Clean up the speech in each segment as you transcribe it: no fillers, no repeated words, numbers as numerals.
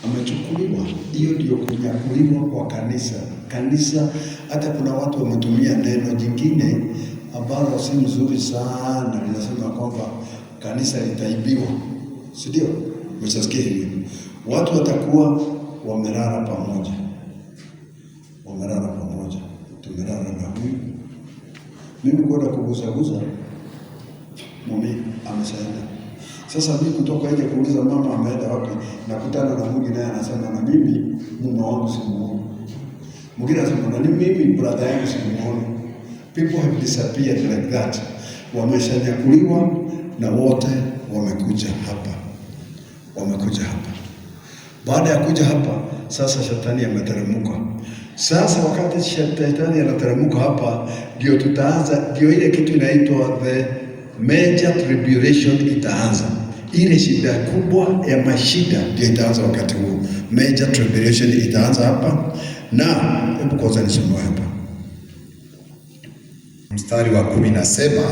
Amechukuliwa. Hiyo ndio kunyakuliwa kwa kanisa. Kanisa, hata kuna watu wametumia neno jingine ambalo si mzuri sana, linasema kwamba kanisa litaibiwa, si ndio? Umeshasikia hivyo? Watu watakuwa wamelala pamoja, wamelala pamoja, tumelala na huyu, mimi kwenda kugusagusa, mumi ameshaenda. Sasa mimi kutoka nje kuuliza mama ameenda wapi, nakutana na mwingine naye anasema na mimi mume wangu simuoni. Mwingine anasema na mimi brother yangu simuoni. People have disappeared like that. Wameshanyakuliwa na wote wamekuja hapa, wamekuja hapa. Baada ya kuja hapa, sasa shetani ameteremka. Sasa wakati shetani anateremka hapa, ndio tutaanza, ndio ile kitu inaitwa the major tribulation itaanza. Ile shida kubwa ya mashida ndio itaanza wakati huo. Major tribulation itaanza hapa, na hebu kwanza nisome hapa. Mstari wa 10 nasema,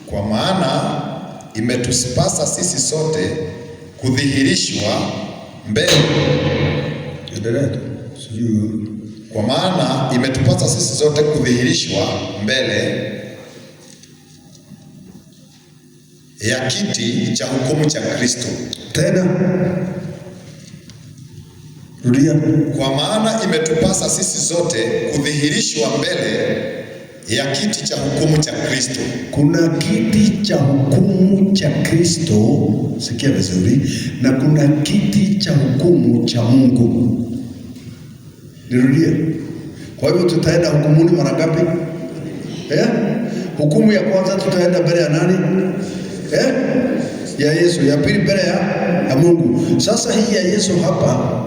kwa maana imetupasa sisi sote kudhihirishwa mbele. Endelea tu, sijui. Kwa maana imetupasa sisi sote kudhihirishwa mbele ya kiti cha hukumu cha Kristo. Tena rudia. Kwa maana imetupasa sisi sote kudhihirishwa mbele ya kiti cha hukumu cha Kristo. Kuna kiti cha hukumu cha Kristo, sikia vizuri, na kuna kiti cha hukumu cha Mungu. Nirudie. Kwa hivyo tutaenda hukumuni mara ngapi? Eh? Hukumu ya kwanza tutaenda mbele ya nani? Eh? Ya Yesu. Ya pili mbele ya Mungu. Sasa hii ya Yesu hapa,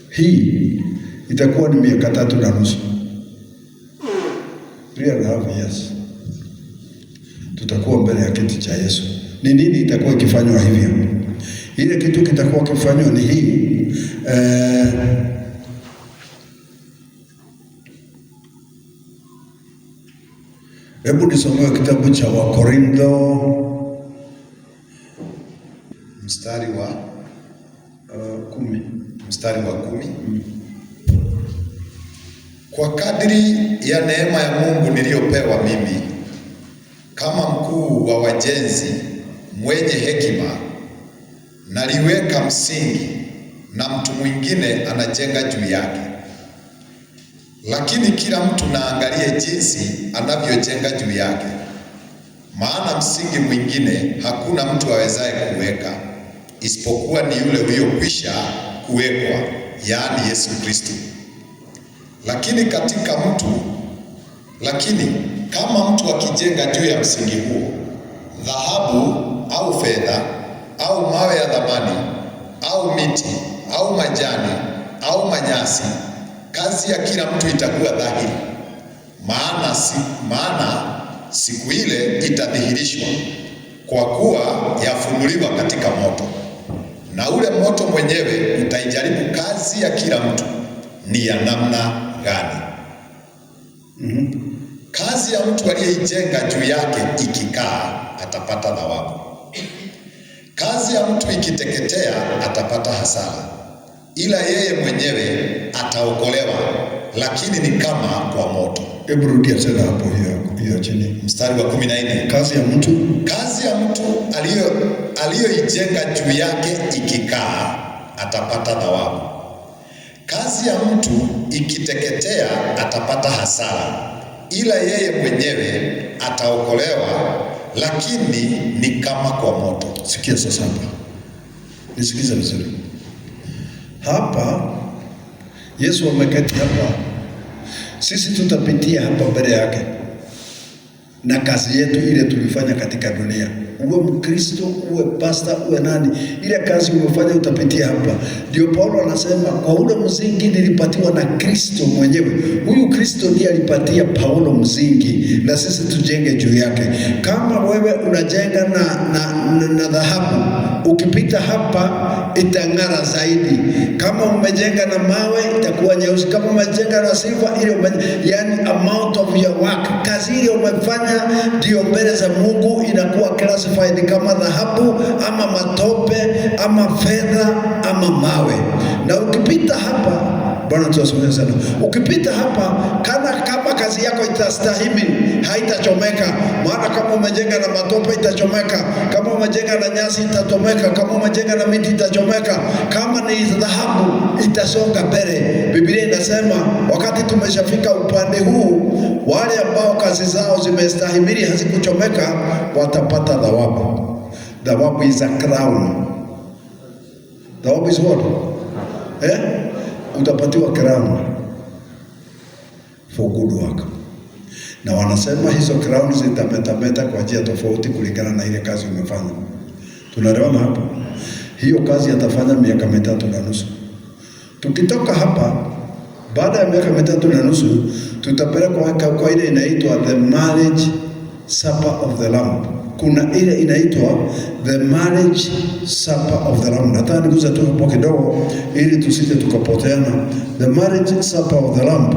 hii itakuwa ni miaka 3.5. 3.5 years. Tutakuwa mbele ya kiti cha Yesu. Ni nini itakuwa ikifanywa hivyo? Ile kitu kitakuwa kifanywa ni hii. Hebu nisomee kitabu cha Wakorintho mstari wa 10. Mstari wa 10. Kwa kadri ya neema ya Mungu niliyopewa mimi kama mkuu wa wajenzi mwenye hekima, naliweka msingi na mtu mwingine anajenga juu yake. Lakini kila mtu na angalie jinsi anavyojenga juu yake. Maana msingi mwingine hakuna mtu awezaye kuweka isipokuwa ni yule uliokwisha kuwekwa, yaani Yesu Kristo. Lakini kama mtu akijenga juu ya msingi huo, dhahabu au fedha au mawe ya thamani au miti au majani au manyasi, kazi ya kila mtu itakuwa dhahiri, maana siku ile itadhihirishwa, kwa kuwa yafunuliwa katika moto, na ule moto mwenyewe utaijaribu kazi ya kila mtu ni ya namna gani. Kazi ya mtu aliyeijenga juu yake ikikaa, atapata thawabu. Kazi ya mtu ikiteketea, atapata hasara, ila yeye mwenyewe ataokolewa, lakini ni kama kwa moto. Hebu rudia tena hapo hiyo chini. Mstari wa 14. Kazi ya mtu, kazi ya mtu aliyoijenga juu yake ikikaa, atapata thawabu. Kazi ya mtu ikiteketea, atapata hasara, ila yeye mwenyewe ataokolewa, lakini ni kama kwa moto. Sikia sasa hapa. Nisikize vizuri. Hapa Yesu ameketi hapa. Sisi tutapitia hapa mbele yake na kazi yetu ile tulifanya katika dunia. Uwe Mkristo, uwe pastor, uwe nani, ile kazi umefanya utapitia hapa. Ndio Paulo anasema kwa ule msingi nilipatiwa na Kristo mwenyewe. Huyu Kristo ndiye alipatia Paulo msingi, na sisi tujenge juu yake. Kama wewe unajenga na dhahabu, ukipita hapa itang'ara zaidi. Kama umejenga na mawe itakuwa nyeusi. Kama umejenga na silver, ile yani amount of your work, kazi ile umefanya ndio mbele za Mungu inakuwa classified kama dhahabu ama matope ama ama fedha ama mawe. Na ukipita hapa, Bwana tuwasifiwe sana. Ukipita hapa kama kazi yako itastahimili, haitachomeka. Maana kama umejenga na matope itachomeka, kama umejenga na nyasi itachomeka, kama umejenga na miti itachomeka, kama ni dhahabu itasonga mbele. Biblia inasema wakati tumeshafika upande huu, wale ambao kazi zao zimestahimili hazikuchomeka watapata thawabu. Thawabu is a crown. Thawabu is what? Eh? Utapatiwa crown for good work. Na wanasema hizo crown zitametameta kwa njia tofauti kulingana na ile kazi umefanya. Tunaelewana hapo? Hiyo kazi atafanya miaka 3.5. Tukitoka hapa baada ya miaka 3.5 tutapelekwa kwa ile inaitwa the marriage supper of the Lamb. Kuna ile inaitwa the marriage supper of the Lamb. Nataka niguze tu hapo kidogo ili tusije tukapoteana. The marriage supper of the Lamb.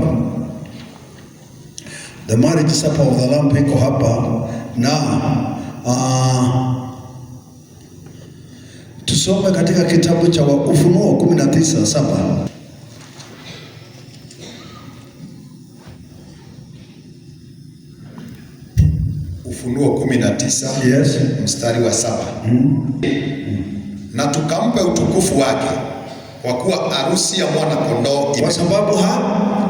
The marriage supper of the Lamb iko hapa na tusome katika kitabu cha Ufunuo 19:7. Ufunuo 19 Yes. mstari wa 7. Na tukampe utukufu wake, kwa kuwa harusi ya mwana kondoo Kwa sababu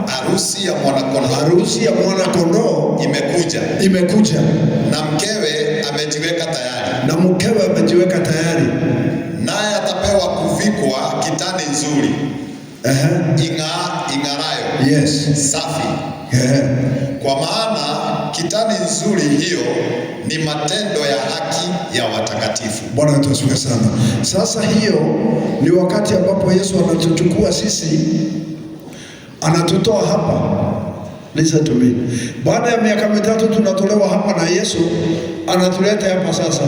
harusi ya mwana kondoo harusi ya mwana kondoo imekuja, imekuja, na mkewe amejiweka tayari, na mkewe amejiweka tayari. naye atapewa kuvikwa kitani nzuri ing'arayo, Yes. safi. Kwa maana kitani nzuri hiyo ni matendo ya haki ya watakatifu. Bwana wetu asifiwe sana. Sasa hiyo ni wakati ambapo Yesu anatuchukua sisi, anatutoa hapa. Listen to me. Baada ya miaka 3 tunatolewa hapa na Yesu anatuleta hapa sasa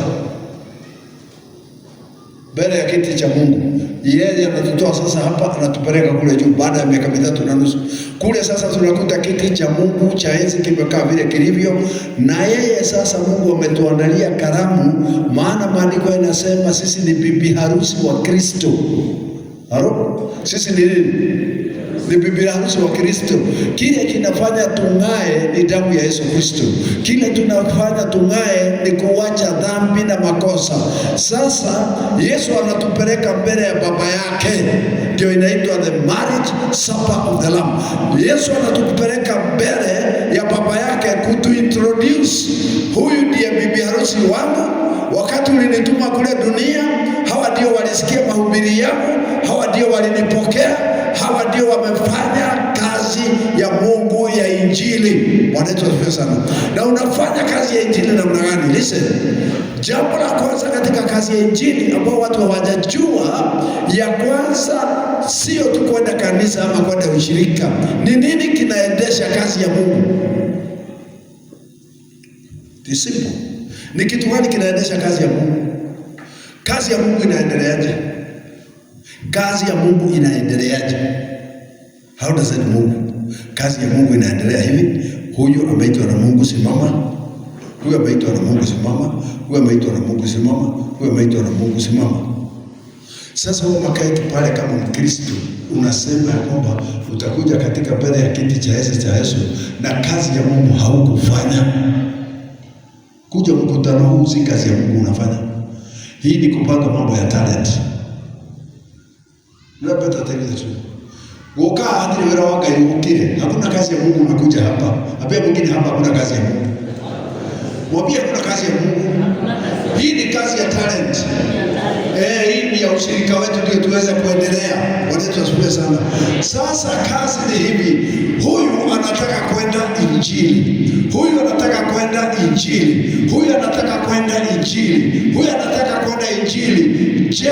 mbele ya kiti cha Mungu. Yeye anatutoa sasa hapa, anatupeleka kule juu baada ya miaka 3.5. Kule sasa tunakuta kiti cha Mungu cha enzi kimekaa vile kilivyo, na yeye sasa Mungu ametuandalia karamu, maana maandiko yanasema sisi ni bibi harusi wa Kristo. Halo? Sisi ni nini? Ni bibi harusi wa Kristo. Kile kinafanya tung'ae ni damu ya Yesu Kristo. Kile tunafanya tung'ae ni kuacha dhambi na makosa. Sasa Yesu anatupeleka mbele ya Baba yake, ndio inaitwa the marriage supper of the Lamb. Yesu anatupeleka mbele ya Baba yake kutuintroduce, huyu ndiye bibi harusi wangu. Wakati ulinituma kule dunia, hawa ndio walisikia mahubiri yangu, hawa ndio walinipokea, hawa ndio wamefanya kazi ya Mungu ya Injili. Bwana Yesu asifiwe sana. Na unafanya kazi ya Injili namna gani? Listen. Jambo la kwanza katika kazi ya Injili ambao watu hawajajua, ya kwanza sio tu kwenda kanisa ama kwenda ushirika. Ni nini kinaendesha kazi ya Mungu? Ni simple. Ni kitu gani kinaendesha kazi ya Mungu? Kazi ya Mungu inaendeleaje? Kazi ya Mungu inaendeleaje? How does it move? Kazi ya Mungu inaendelea hivi. Huyu ameitwa na Mungu, simama. Huyu ameitwa na Mungu, simama. Huyu ameitwa na Mungu, simama. Huyu ameitwa na Mungu, simama. Sasa wewe makae pale kama Mkristo unasema ya kwamba utakuja katika mbele ya kiti cha enzi cha Yesu na kazi ya Mungu haukufanya. Kuja mkutano huu si kazi ya Mungu unafanya. Hii ni kupanga mambo ya talent. You better tell you the truth. Guka hatiri wira wa Ngai ukire. Hakuna kazi ya Mungu unakuja hapa. Ambia mwingine hapa hakuna kazi ya Mungu. Mwambie hakuna kazi ya Mungu. Hii ni kazi ya talent. Hii ni ya ushirika wetu ndio tuweze kuendelea. Bwana Yesu asifiwe sana. Sasa kazi ni hivi. Huyu anataka kwenda Injili. Huyu anataka kwenda Injili. Huyu anataka kwenda Injili. Huyu anataka kwenda Injili. Je,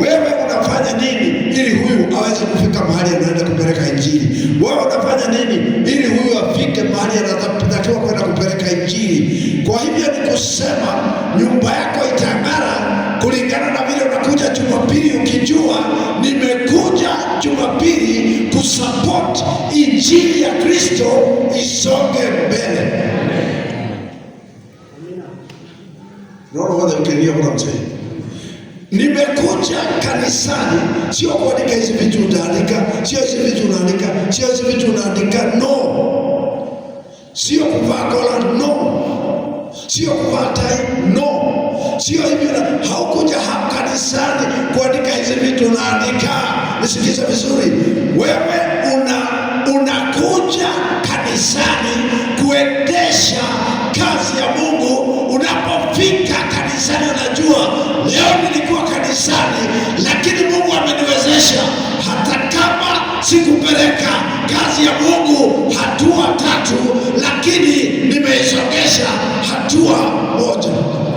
wewe unafanya nini ili huyu aweze kufika mahali anaenda kupeleka Injili? Wewe unafanya nini ili huyu afike mahali anatakiwa kwenda kupeleka Injili? Kwa hivyo ni kusema nyumba yako itang'ara kulingana na vile unakuja Jumapili ukijua nimekuja Jumapili kusupport Injili ya Kristo isonge mbele. Don't know whether you can hear what I'm saying. Nimekuja kanisani sio kuandika hizi vitu utaandika, sio hizi vitu unaandika, sio hizi vitu unaandika, no. Sio kuvaa kola, no. Sio kuvaa tai, no. Sio hivyo. Haukuja hapa kanisani kuandika hizi vitu unaandika. Nisikize vizuri, wewe unakuja kanisani kuendesha kazi ya Mungu. Unapofika kanisani, unajua leo nilikuwa kanisani, lakini Mungu ameniwezesha hata kama sikupeleka kazi ya Mungu hatua 3, lakini nimeisongesha hatua 1.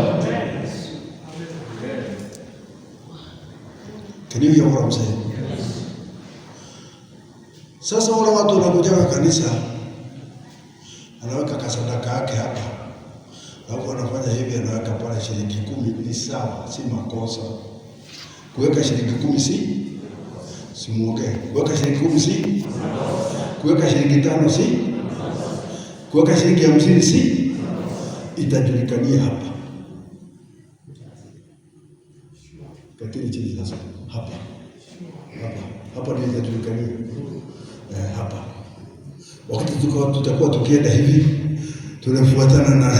Can you hear what I'm saying? Sasa wale watu wanakuja kanisa, anaweka kasadaka yake hapa, alafu anafanya hivi, anaweka pale shilingi 10. Ni sawa, si makosa kuweka shilingi 10, si muongee. Kuweka shilingi 10 si, kuweka shilingi 5 si, kuweka shilingi 50 si, itajulikania hapa. Katili chini sasa, hapa hapa hapa ndio itajulikania. Hapa wakati tutakuwa tukienda hivi, tunafuatana na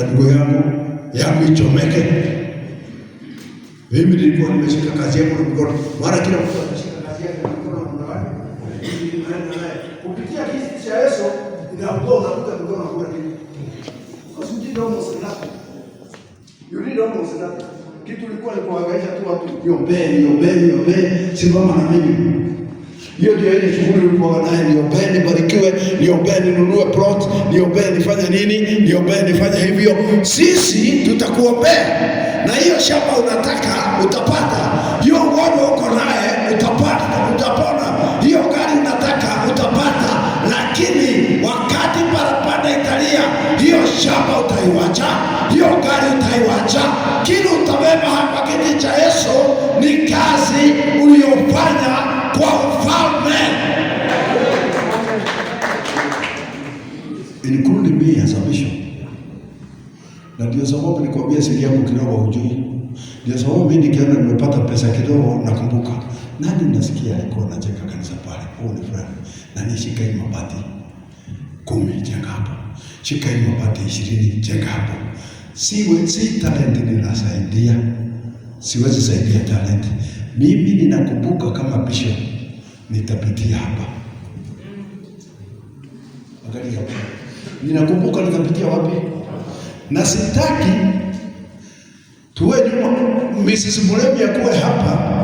ndugu yangu ichomeke. Mimi nilikuwa nimeshika kazi yangu na mkono, maana kila mtu anashika kazi yake na mkono mnaona. Kupitia kiti cha Yesu inaondoa, unakuta mkono hakuna kitu. Because you did almost nothing. You did almost nothing. Kitu ilikuwa ni kuhangaisha tu watu, niombee, niombee, niombee, simama na mimi. Hiyo ndio ile shughuli ulikuwa naye, niombee nibarikiwe, niombee ninunue plot, niombee nifanye nini, niombee nifanye hivyo. Sisi tutakuombea, na hiyo shamba unataka utapata, hiyo ugonjwa uko naye utapata, utapona, hiyo gari unataka utapata. Lakini wakati parapanda italia, hiyo shamba utaiwacha, hiyo gari utaiwacha. Kile utabeba hapa kiti cha Yesu ni kazi uliyofanya kwa ufalme. Including me as a bishop. Na ndio sababu nilikwambia siri yangu kidogo hujui. Ndio sababu mimi nikiona nimepata pesa kidogo nakumbuka nani nasikia alikuwa anajenga kanisa pale. Oh, ni fulani. Na nishika hii mabati 10 jenga hapo. Shika hii mabati 20 jenga hapo. Si talent ninasaidia. Siwezi saidia talent. Mimi ninakumbuka kama bishop nitapitia hapa. Angalia hapa. Ninakumbuka nitapitia wapi? Na sitaki tuwe nyuma. Mrs. Mulemi akuwe hapa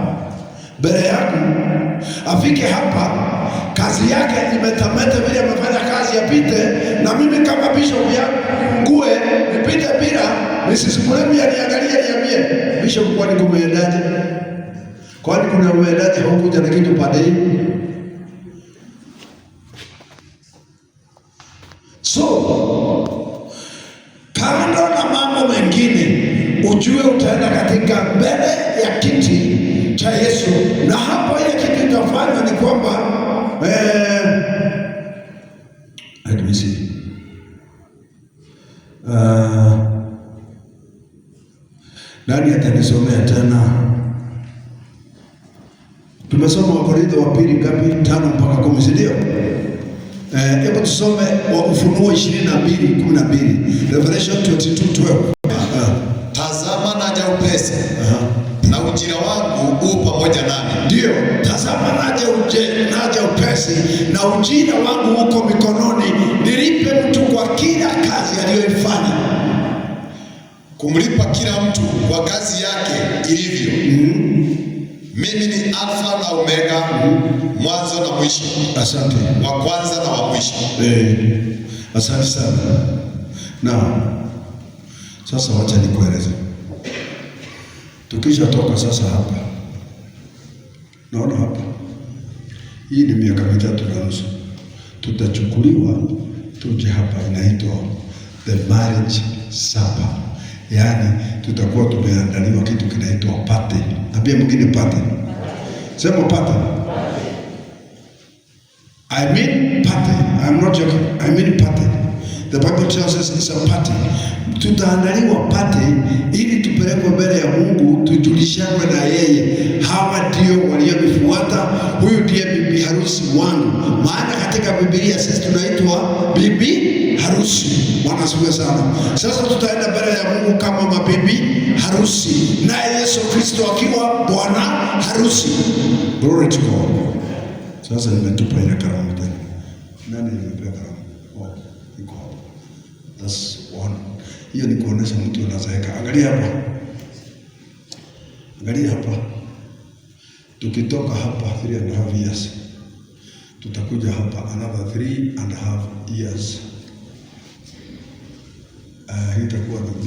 mbele yangu, afike hapa, kazi yake imetameta vile amefanya kazi, apite na mimi kama bishop yangu ngue nipite bila Mrs. Mulemi aniangalie niambie, bishop, kwani kumeendaje? Kwani kuna umeendaje hukuja na kitu pande hii? So kando na mambo mengine, ujue utaenda katika mbele ya kiti cha Yesu, na hapo ile kitu itafanywa ni kwamba let me see. Nani atanisomea tena? Tumesoma Wakorintho wa pili ngapi? 5 mpaka 10, si ndio? Hebu tusome wa Ufunuo 22:12. Revelation 22:12. Tazama naja upesi. Na ujira wangu u pamoja nami. Ndio, tazama naja upesi, na ujira wangu uko mikononi, nilipe mtu kwa kila kazi aliyoifanya. Kumlipa kila mtu kwa kazi yake ilivyo. Mimi ni Alfa na Omega, mwanzo na mwisho. Asante. Wa kwanza na wa mwisho. Asante sana. Na sasa wacha nikueleze. Tukishatoka sasa hapa, naona hapa, hii ni miaka 3.5, tutachukuliwa tuje hapa, inaitwa the marriage supper. Yaani tutakuwa tumeandaliwa kitu kinaitwa party. Ambia mwingine party. Sema party. I mean party. I'm not joking. I mean party. The Bible tells us it's a party. Tutaandaliwa party ili tupeleke tupelekwe mbele ya Mungu, tujulishane na yeye, hawa ndio walionifuata, huyu ndiye bibi harusi wangu. Maana katika Biblia sisi tunaitwa bibi harusi. Bwana asifiwe sana. Sasa tutaenda mbele ya Mungu kama mabibi harusi, naye Yesu Kristo akiwa bwana harusi. Glory to God. Sasa nimetupa ile kalamu tena. Nani nimepea kalamu? Oh, iko hapo. That's one. Hiyo ni kuonesha mtu anazeeka. Angalia hapa, angalia hapa. Tukitoka hapa 3.5 years, tutakuja hapa another 3.5 years. Hii itakuwa the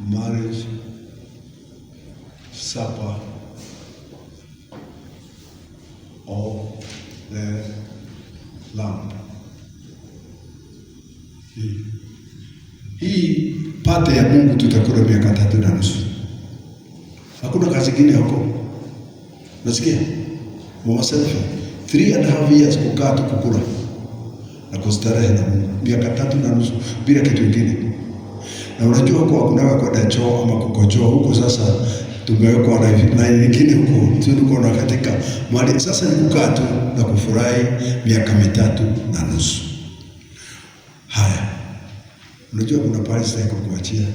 marriage supper of the Lamb. Hii party ya Mungu tutakula miaka 3.5. Hakuna kazi ingine huko. Nasikia? Mama Selfie, 3.5 years kukaa tu kukula na kustarehe na Mungu. Miaka 3.5 bila kitu kingine. Na unajua huko hakuna kwenda choo ama kukojoa huko. Sasa tumewekwa na nyingine huko, tuko na katika mali. Sasa ni kukaa tu na kufurahi miaka 3.5. Haya, unajua kuna pahali sitaki kukuachia.